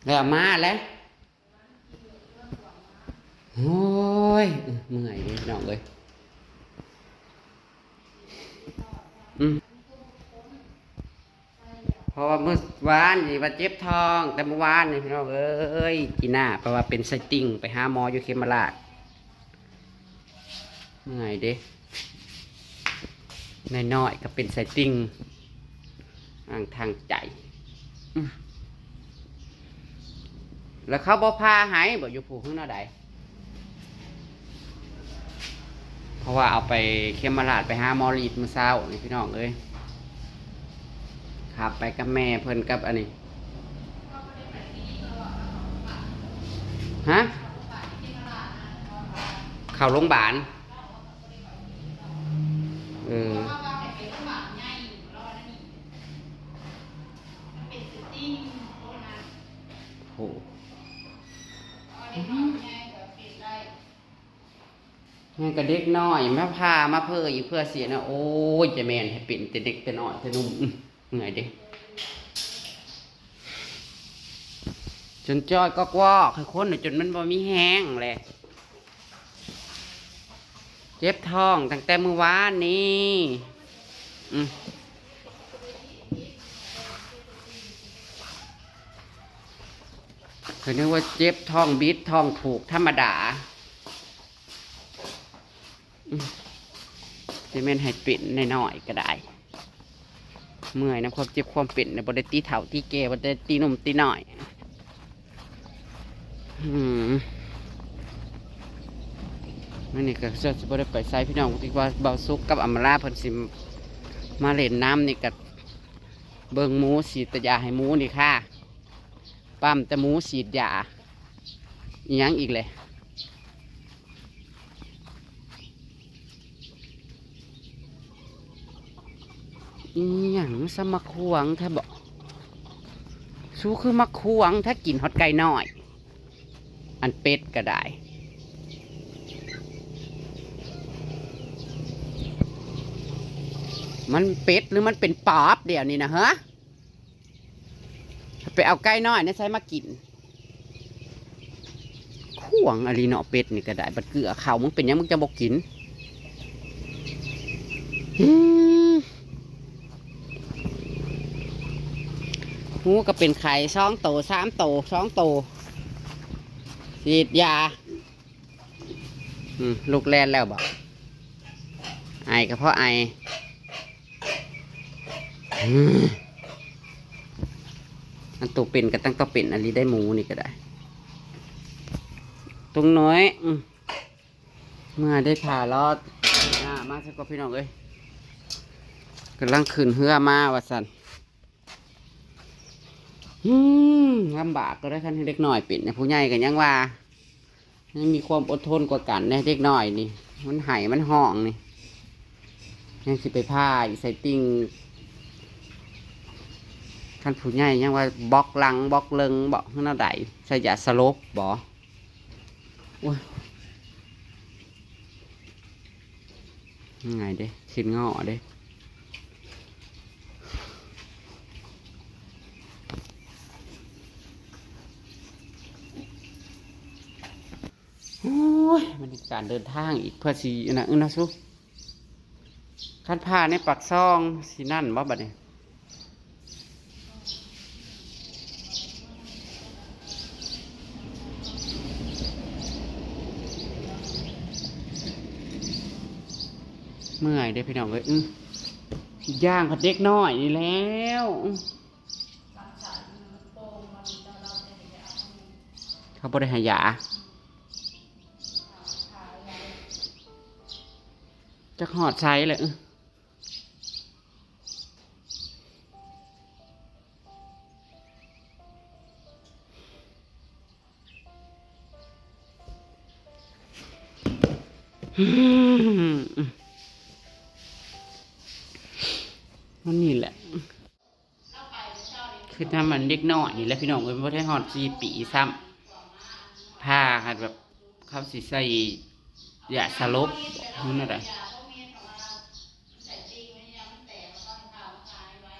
ແລ້ວມາແລ້ວ. ໂອ້ຍ ເມື່ອຍເດ້ພີ່ນ້ອງເອີຍ. ອືມ ເພາະວ່າມື້ວານນີ້ວ່າເຈັບທ້ອງ ແຕ່ມື້ວານນີ້ພີ່ນ້ອງເອີຍ ຈີນ່າ ເພາະວ່າເປັນໄຊຕິ່ງ ໄປຫາໝໍຢູ່ເຂມມະລາດ. ເມື່ອຍເດ້ ນ້ອຍໆກໍເປັນໄຊຕິ່ງ ອາງທາງໃຈ. ອືມ ແລ້ວເຂົາບໍ່ຜ່າໃຫ້ບໍ່ ຢູ່ພູ້ ຄືແນວໃດ? ເພາະວ່າເອົາໄປເຂມມະລາດ ໄປຫາໝໍລີດມື້ເຊົ້ານີ້ພີ່ນ້ອງເອີຍ. ຂັບໄປກັບແມ່ເພິ່ນກັບອັນນີ້ ຮະ? ເຂົ້າໂຮງບານ. ເອີ ໂຫ ຍັງກະເດັກນ້ອຍ ມາພາມາເພີອີກ ເພື່ອເສຍເນາະ. ໂອ້ຍ ຈະແມ່ນໃຫ້ເປັນແຕ່ເດັກແຕ່ນ້ອຍແຕ່ໜຸ່ມ. ອື ເມື່ອຍເດ້ ຈົນຈ້ອຍກອກວອກ ໃຫ້ຄົນຈົນມັນບໍ່ມີແຮງແຫຼະ. ເຈັບທ້ອງຕັ້ງແຕ່ມື້ວານນີ້. ອື ຂ້ອຍນຶກວ່າເຈັບທ້ອງບິດທ້ອງຜູກທຳມະດາ. ອື ຊິແມ່ນໃຫ້ເປັນນ້ອຍໆກໍໄດ້. ເມື່ອຍນຳຄວາມເຈັບຄວາມເປັນ ບໍ່ໄດ້ຕິເຖົ້າຕິແກ່ ບໍ່ໄດ້ຕິໜຸ່ມຕິນ້ອຍ. ອືມ ມື້ນີ້ກໍເຊື່ອຊິບໍ່ໄດ້ໄປໃສພີ່ນ້ອງ ທີ່ວ່າເບົາສຸກກັບອຳມາລາເພິ່ນຊິມາຫຼິ້ນນຳນີ້ ກໍເບິ່ງໝູ ສີດຕາຢາໃຫ້ໝູນີ້ຄ່າ ປ້ຳແຕ່ໝູ ສີດຢາ ອີ່ຫຍັງອີກແຫຼະ. ອີ່ຫຍັງ ສະມັກຂວາງແທ້ບໍ? ສູຄືມັກຂວາງແທ້ ກິນຮອດໄກ່ນ້ອຍ ອັນເປັດກໍໄດ້. ມັນເປັດ ຫຼື ມັນເປັນປອບດຽວນີ້ນະ ເຮີ? ໄປເອົາໄກ່ນ້ອຍໃນໃສມາກິນ? ຂວາງອີ່ຫຼີເນາະ ເປັດນີ້ກໍໄດ້. ບັດເກືອເຂົ້າ ມຶງເປັນຫຍັງ ມຶງຈະບໍ່ກິນ? ຫື ໝູກໍເປັນໄຂ້ ສອງໂຕ ສາມໂຕ ສອງໂຕ ສີດຢາ. ອືມ ລູກແລ່ນແລ້ວບໍ? ໄອກໍເພາະໄອ. ອືມ ອັນໂຕເປັນກໍຕັ້ງແຕ່ເປັນອີ່ຫຼີໄດ໋ ໝູນີ້ກໍໄດ້. ຕຸງນ້ອຍ ອືມ ເມື່ອໄດ້ຖ້າລໍໜ້າມາຊະກ່ອນພີ່ນ້ອງເອີຍ. ກຳລັງຂຶ້ນເຮືອມາວ່າຊັ້ນ. ອືມ ລຳບາກກໍໄດ້ ຄັນເດັກນ້ອຍເປັນນະ ຜູ້ໃຫຍ່ກໍຍັງວ່າ ຍັງມີຄວາມອົດທົນກວ່າກັນແດ່. ເດັກນ້ອຍນີ້ ມັນໄຫ້ມັນຮ້ອງນີ້ ຍັງຊິໄປຜ່າອີກໃສ່ຕິ່ງ. ຄັນຜູ້ໃຫຍ່ຍັງວ່າບລັອກຫຼັງບລັອກເລິງບໍ ຄືແນວໃດ ໃສ່ຢາສະຫຼົບບໍ? ໂອ້ຍ ງ່າຍເດ້ ເຂັນງໍ້ເດ້. ໂອ້ຍ ມັນການເດີນທາງອີກ ເພື່ອຊິອັນນັ້ນເນາະສູ. ຄັນຜ່າໃນປາກຊ່ອງຊິນັ້ນບໍ່ບັດນີ້? ເມື່ອຍເດ້ພີ່ນ້ອງເອີຍ. ອື ອີກຢ່າງກໍເດັກນ້ອຍນີ້ແລ້ວ ເຂົາບໍ່ໄດ້ໃຫ້ຢາ ຈັກຮອດໃສແຫຼະ. ມັນນີ້ແຫຼະ ຄືທຳອັນເດັກນ້ອຍນີ້ແຫຼະພີ່ນ້ອງເອີຍ ບໍ່ໄດ້ຮອດສີ່ປີຊ້ຳ ຜ່າຫັ້ນແບບ ເຂົາຊິໃສ່ຢາສະຫຼົບ ມັນແນວໃດ? ອືມ ມັນແຕກ ມັນກໍເອົາມາຂາຍໄວ້.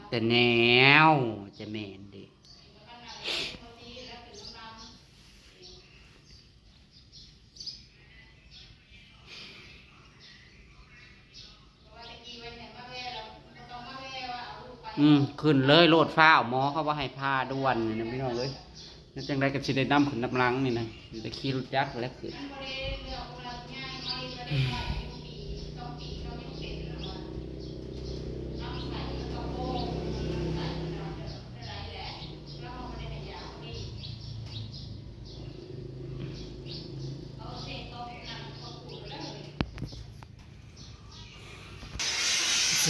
ແຕ່ແນວ ຈະແມ່ນເດ. ອືມ ຂຶ້ນເລີຍໂລດ ຟ້າວ ໝໍເຂົາວ່າໃຫ້ຜ່າດ່ວນນີ້ນະ ພີ່ນ້ອງເອີຍ. ແນວຈັ່ງໃດກໍຊິໄດ້ນຳຂຶ້ນນຳຫຼັງນີ້ນະ ໄດ້ຂີ່ລົດຈັກແລ້ວຂຶ້ນ.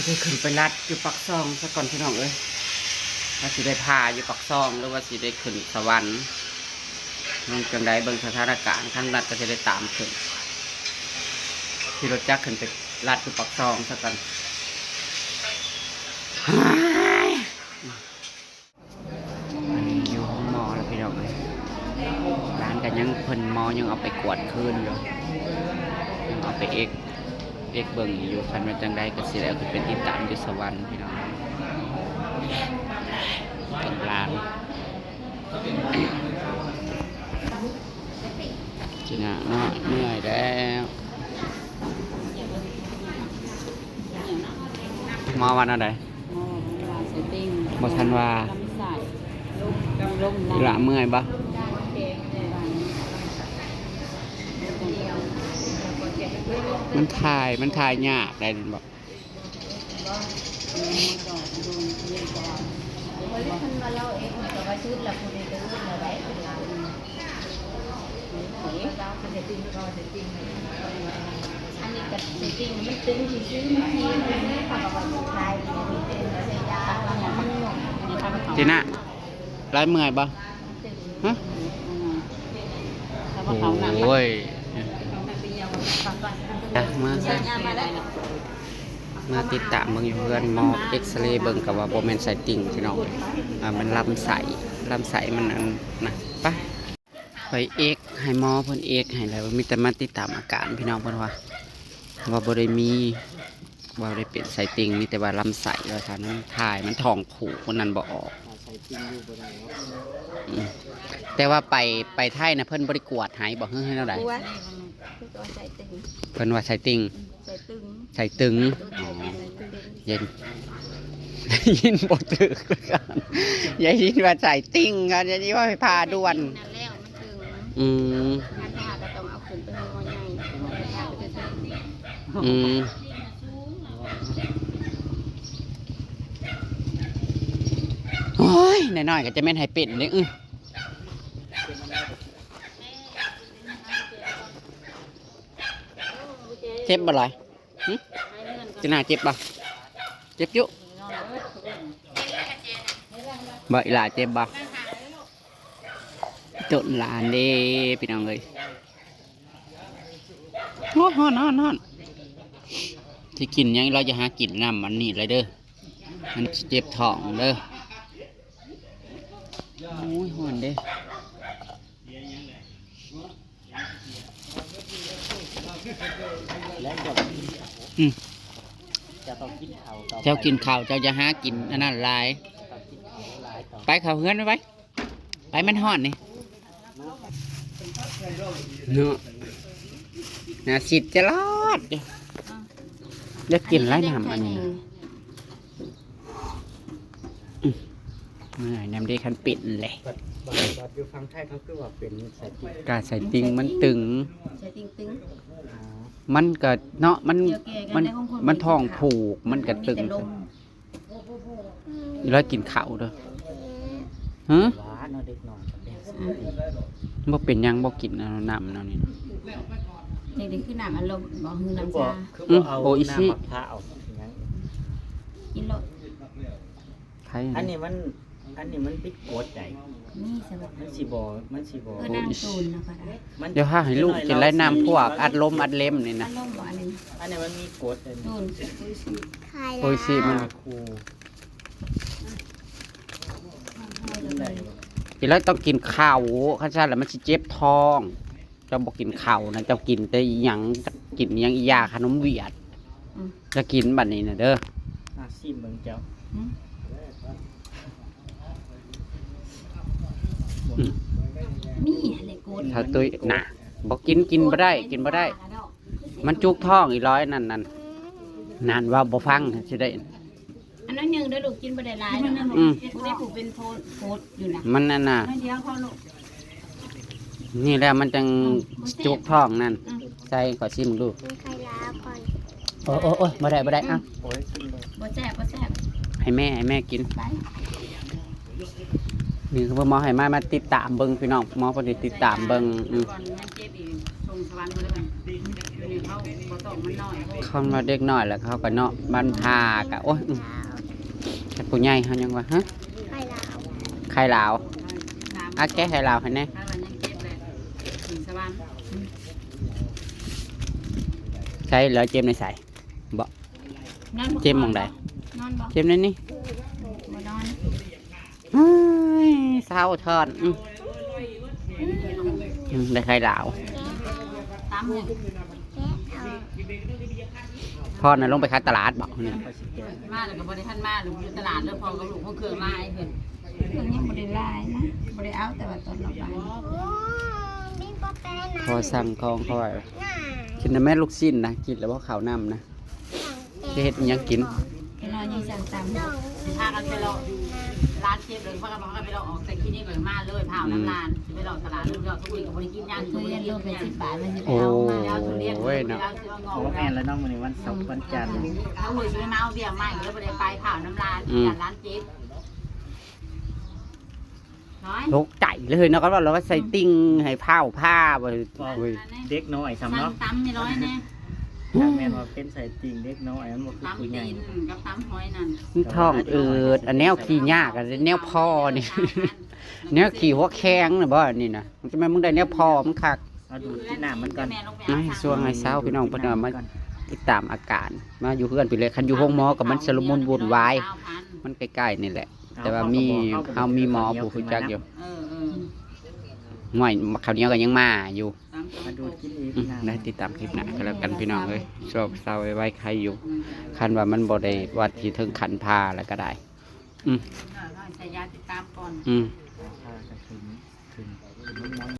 ຊິໄດ້ຂຶ້ນໄປລັດຢູ່ປາກຊ່ອງຊະກ່ອນ ພີ່ນ້ອງເອີຍ ວ່າຊິໄດ້ຜ່າຢູ່ປາກຊ່ອງ ຫຼືວ່າຊິໄດ້ຂຶ້ນສະຫວັນ. ເບິ່ງຈັ່ງໃດ ເບິ່ງສະຖານະການ ຄັນລັດກໍຊິໄດ້ຕາມຂຶ້ນ ຂີ່ລົດຈັກຂຶ້ນໄປລັດຢູ່ປາກຊ່ອງຊະກ່ອນ. ອັນນີ້ຢູ່ໂຮງໝໍແລ້ວ ພີ່ນ້ອງເອີຍ. ຫຼານກໍຍັງ ເພິ່ນ ໝໍຍັງເອົາໄປກວດຄືນຢູ່ ຍັງເອົາໄປເອັກ ເອັກເບິ່ງຢູ່. ຄັນວ່າຈັ່ງໃດກໍຊິໄດ້ເອົາຂຶ້ນໄປຕິດຕາມຢູ່ສະຫວັນ ພີ່ນ້ອງ. ເບິ່ງຫຼານ ຈີນານ້ອຍເມື່ອຍແລ້ວ. ໝໍວ່າແນວໃດ? ໝໍວ່າໃສ່ຕິ່ງ ບໍ່ທັນວ່າ ລຳໄສ້ ລົມ ລົມ ອີ່ຫຼ້າເມື່ອຍບໍ່? ມັນຖ່າຍ ມັນຖ່າຍຍາກໄດ໋ ແມ່ນບໍ່? ຈີນາ ລາຍເມື່ອຍບໍ່? ຮະ? ໂອ້ຍ ມາ ມາຕິດຕາມເບິ່ງຢູ່ເຮືອນ ໝໍເອັກສະເລເບິ່ງກໍວ່າບໍ່ແມ່ນໄສ້ຕິ່ງ ພີ່ນ້ອງເອີຍ ມັນລຳໄສ້ ລຳໄສ້ມັນອັນນະ. ໄປ ຂ້ອຍເອັກໃຫ້ໝໍເພິ່ນເອັກໃຫ້ແລ້ວ ມີແຕ່ມາຕິດຕາມອາການ ພີ່ນ້ອງ. ເພິ່ນວ່າ ວ່າບໍ່ໄດ້ມີ ວ່າບໍ່ໄດ້ເປັນໄສ້ຕິ່ງ ມີແຕ່ວ່າລຳໄສ້ວ່າຊັ້ນ ມັນຖ່າຍ ມັນທ້ອງຜູກ ມັນນັ້ນບໍ່ອອກ. ອືມ ແຕ່ວ່າໄປ ໄປໄທນະ ເພິ່ນບໍ່ໄດ້ກວດໃຫ້ບໍ່ ຫຼື ແນວໃດ? ກວດ ເພິ່ນວ່າໄສ້ຕິ່ງ ອືມ ໄສ້ຕຶງ ໄສ້ຕຶງ ອໍ ໄສ້ຕຶງ ເຢັນ ໄດ້ຍິນບໍ່ຖືກຄືກັນ ໄດ້ຍິນວ່າໄສ້ຕິ່ງ ໄດ້ຍິນວ່າຜ່າດ່ວນ ນັ້ນແລ້ວ ມັນຕຶງ ອືມ ຖ້າຜ່າກໍຕ້ອງເອົາຂຶ້ນໄປໂຮງໝໍໃຫຍ່ ອືມ ໂອ້ຍ ນ້ອຍໆ ກໍຈະແມ່ນໃຫ້ເປັນເດ້. ອື ເຈັບບໍ່ລະ? ຫຶ? ຈີນາເຈັບບໍ່? ເຈັບຢູ່ບໍ່? ອີ່ຫຼ້າເຈັບບໍ່? ຕົ້ນຫຼານເດ້ ພີ່ນ້ອງເອີຍ. ໂອ້ຍ ຮ້ອນ ຮ້ອນ ຮ້ອນ ຊິກິນຫຍັງ? ລາວຈະຫາກິນນ້ຳອັນນີ້ແຫຼະເດີ ມັນຊິເຈັບທ້ອງເດີ. ໂອ້ຍ ຮ້ອນເດ້. ອືມ ເຈົ້າຕ້ອງກິນເຂົ້າ ເຈົ້າກິນເຂົ້າ ເຈົ້າຢ່າຫາກິນອັນນັ້ນຫຼາຍ. ເຈົ້າຕ້ອງກິນເຂົ້າຫຼາຍ ໄປເຂົ້າເຮືອນໄປ ໄປ ໄປ ມັນຮ້ອນນີ້ເນາະ ໜ້າຊິດຈະລອດຢູ່. ຢາກກິນຫຼາຍນ້ຳອັນນີ້ນະ. ອືມ ເມື່ອຍນຳເດ້ ຄັນເປັນແຫຼະ. ບັດ ບັດ ບັດຢູ່ຝັ່ງໄທເຂົາຄືວ່າເປັນໄສ້ຕິ່ງ ກະໄສ້ຕິ່ງມັນຕຶງ ໄສ້ຕິ່ງຕຶງ ອໍ ມັນກະເນາະ ມັນ ມັນ ມັນທ້ອງຜູກ ມັນກະຕຶງ. ອີຫຼ້າກິນເຂົ້າເດີ. ຫຶ? ຫວານເນາະເດັກນ້ອຍ ບໍ່ເປັນຫຍັງ ບໍ່ກິນເອົານ້ຳເນາະນີ້. ຈັ່ງໃດຄືນ້ຳອັດລົມບໍ່ ຄືນ້ຳຊາ? ຄືບໍ່ເອົາ ອືມ ໂອອິຊິ ນ້ຳໝາກພ້າວຫຍັງ ກິນໂລດ. ໃຜ ອັນນີ້ມັນ ອັນນີ້ມັນຜິດກົດໃດ໋. ນີ້ຊະບໍ່ ມັນຊິບໍ່ ມັນຊິບໍ່ ເອີ ໂອອິຊິ ນາງຕູນນະ ມັນ ດຽວຫາໃຫ້ລູກກິນໄດ້ນ້ຳພວກອັດລົມອັດເລັມນີ້ນະ. ອັດລົມບໍ່ອັນນີ້? ອັນນີ້ມັນມີກົດເດ້. ຕູນ ໂອອິຊິ ໂອອິຊິ ມັນ ອ່າ ຄູ ກິນແລ້ວຕ້ອງກິນເຂົ້າ ຄັນຊັ້ນລະມັນຊິເຈັບທ້ອງ. ເຈົ້າບໍ່ກິນເຂົ້ານະ ເຈົ້າກິນແຕ່ອີ່ຫຍັງ ກິນອີ່ຫຍັງ ອີ່ຢາ ຂະໜົມຫວຽດ. ອືມ ຈະກິນບັດນີ້ນະເດີ. ອ່າ ຊີມເບິ່ງເຈົ້າ. ຫຶ? ມີແຫຼະກົດ ຖ້າຕຸ້ຍນະ ບໍ່ກິນ ກິນບໍ່ໄດ້ ກິນບໍ່ໄດ້ ມັນຈຸກທ້ອງອີຫຼ້ອຍນັ້ນ ນັ້ນ ນັ້ນ ເວົ້າບໍ່ຟັງຊິໄດ້ ອັນນັ້ນຍັງໄດ້ລູກ ກິນບໍ່ໄດ້ຫຼາຍດອກ ອືມ ຜູ້ໃດຜູ້ເປັນໂພດ ໂພດຢູ່ນະ ມັນນັ້ນນະ ໜ້ອຍດຽວພໍລູກ ນີ້ແຫຼະມັນຈັ່ງ ອືມ ຈຸກທ້ອງນັ້ນ ອືມ ໃສ່ຂໍຊິມດູ ກິນໄຂ່ລາວກ່ອນ ໂອ້ຍ ໂອ້ຍ ໂອ້ຍ ບໍ່ໄດ້ ບໍ່ໄດ້ ອືມ ເອົ້າ ບໍ່ແຊບ ບໍ່ແຊບ ໃຫ້ແມ່ ໃຫ້ແມ່ກິນ ໄປ ນີ້ຄືໝໍໃຫ້ມາ ມາຕິດຕາມເບິ່ງພີ່ນ້ອງ ໝໍເພິ່ນຊິຕິດຕາມເບິ່ງ ອືມ ຄຳວ່າເດັກນ້ອຍແລ້ວເຂົາກໍເນາະ ບັນພາກະ ໂອ້ຍ ອືມ ແຕ່ຜູ້ໃຫຍ່ເຮົາຍັງວ່າ ຮະ ໄຂ່ລາວ ໄຂ່ລາວ ອາ ແກະໄຂ່ລາວໃຫ້ແດ່ ໃສ່ແລ້ວ ເຈັບໃນໃສ ບໍ່ ນອນບໍ່ ເຈັບໝ່ອງໃດ ນອນບໍ່ ເຈັບໃນນີ້ ບໍ່ນອນ ເຮີ້ຍ ເຊົາທອນ ອືມ ອືມ ໄດ້ໄຂ່ລາວ ຕຳນີ້ ພໍ່ນະລົງໄປຂາຍຕະຫຼາດບໍ? ມາແລ້ວກໍບໍ່ໄດ້ທັນມາ ຢູ່ຕະຫຼາດເລີຍ ພໍ່ກັບລູກຄົນເຄື່ອງຫຼາຍເພິ່ນ ເພິ່ນຍັງບໍ່ໄດ້ຫຼາຍນະ ບໍ່ໄດ້ເອົາ ແຕ່ວ່າຕອນເຮົາໄປ ພໍ່ສັ່ງຂອງຂ້ອຍ ກິນແລ້ວແມ່ລູກຊີ້ນນະ ກິນແລ້ວບໍ່ເຂົ້ານ້ຳນະ ຊິເຮັດຫຍັງກິນ? ໄປນອນຢູ່ຊັ້ນຕ່ຳ ພາກັນໄປເລາະ ຮ້ານເຈັບເລີຍ ພາກັນ ພາກັນໄປເລາະ ອອກແຕ່ຄລີນິກເລີຍ ມາເລີຍ ພາວນຳຫຼານ ໄປເລາະຕະຫຼາດ ເລາະທຸກມື້ກໍບໍ່ໄດ້ກິນຫຍັງ ທຸລຽນໂລໄປສິບບາດ ມັນຊິໄປເອົາມາ ໂອ້ຍເນາະ ເອົາທຸລຽນ ໂອ້ ແມ່ນແລ້ວເນາະ ມື້ນີ້ວັນເສົາ ອືມ ວັນຈັນ ເອົາມື້ຊິໄປມາເອົາເບ້ຍໃໝ່ ກໍເລີຍບໍ່ໄດ້ໄປ ພາວນຳຫຼານ ອືມ ຢ້ານຫຼານເຈັບ ຕົກໃຈເລີຍເນາະ ຄັນວ່າລາວວ່າໃສ່ຕິ່ງໃຫ້ພ້າວພາ ໂອ້ຍ ເດັກນ້ອຍຊ້ຳເນາະ ສັ່ງຕຳໃຫ້ຮ້ອຍແດ່ ຖ້າແມ່ນວ່າເປັນໃສ່ຕິ່ງເດັກນ້ອຍ ມັນບໍ່ຄືຜູ້ໃຫຍ່ ຕຳຕີນກັບຕຳຫອຍນັ້ນ ມັນທ້ອງອືດ ອັນແນວຂີ້ຍາກ ອັນແນວພໍນີ້ ແນວຂີ້ຫົວແຂງນະບໍ່ ອັນນີ້ນະ ມັນຈະແມ່ນມຶງໄດ້ແນວພໍມັນຄັກ ມາດູດກິນນ້ຳມັນກ່ອນ ໃຫ້ຊ່ວງໃຫ້ເຊົ້າ ພີ່ນ້ອງເພິ່ນວ່າມາຕິດຕາມອາການ ມາຢູ່ເຮືອນພີ້ແຫຼະ ຄັນຢູ່ໂຮງໝໍກໍມັນຊຸລະມຸນວຸ່ນວາຍ ມັນໃກ້ໆນີ້ແຫຼະ ແຕ່ວ່າມີ ເຮົາມີໝໍຜູ້ຮູ້ຈັກຢູ່ ເອີໆ ຫ້ວຍ ໝາກເຂົ້າໜຽວກໍຍັງມາຢູ່ ມາດູດກິນອີກ ອືມ ໄດ້ຕິດຕາມຄລິບໜ້າກໍແລ້ວກັນ ພີ່ນ້ອງເອີຍ ໂຊກເຊົາໄວໆ ໄຄຢູ່ ຄັນວ່າມັນບໍ່ໄດ້ວ່າທີ່ເຖິງຂັ້ນຜ່າແລ້ວກໍໄດ້ ອືມ ໃສ່ຢາຕິດຕາມກ່ອນ ອືມ ພາກັນຂຶ້ນ ຂຶ້ນ ຂຶ້ນໂຮງໝໍ